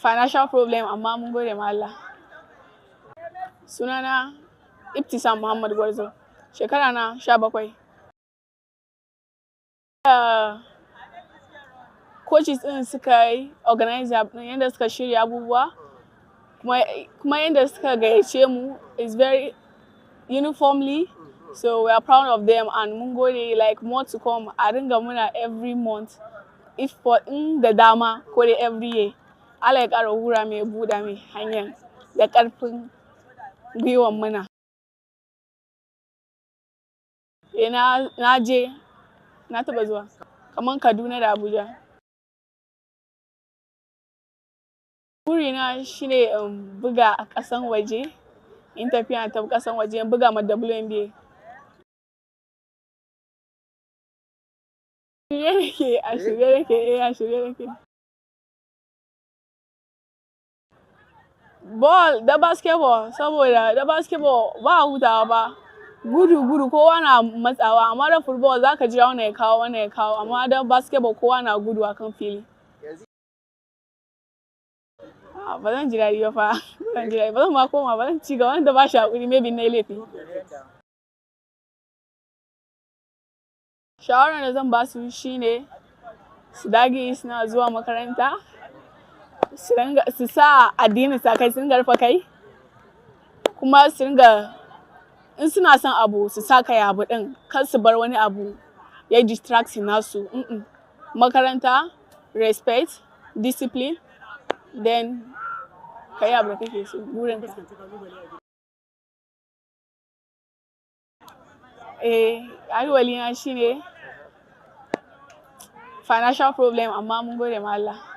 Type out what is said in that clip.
financial problem, amma mun gode ma Allah. Sunana Ibtisam Muhammad Gwarzo, shekara na 17. Coaches ɗin suka yi organize ɗin, yadda suka shirya abubuwa, kuma yadda suka gayyace mu is very uniformly, so we are proud of them and mun gode. Like, more to come. A ringa muna every month if for in da dama, ko dai every year. Allah ya ƙara hura mai, buɗa mai hanyar da ƙarfin gwiwan muna. Eh, na je, na taɓa zuwa kamar Kaduna da Abuja. Burina shine in buga a ƙasan waje, in tafiya tafi ƙasan waje in buga ma WNBA. Shirye nake, a shirye nake, eh, a shirye nake. Ball da basketball, saboda da basketball ba hutawa ba. Gudu gudu, kowa na matsawa, amma da football za ka jira wannan ya kawo, wannan ya kawo, amma da basketball kowa na gudu a kan fili. Ba zan ji daɗi ba fa, ba zan ji daɗi ba, zan ma koma ba, zan ci gaba da ba shi haƙuri, maybe na yi laifi. Shawarar da zan ba su shine su dage suna zuwa makaranta, su sa addinin su a kai, su ringa rufe kai, kuma su ringa, in suna son abu, su sa kai abu ɗin, kar su bar wani abu ya yi distracting nasu. Makaranta, respect, discipline, then ka yi abu da kake so, burinka. Eh, ƙalubale na shine financial problem, amma mun gode ma Allah.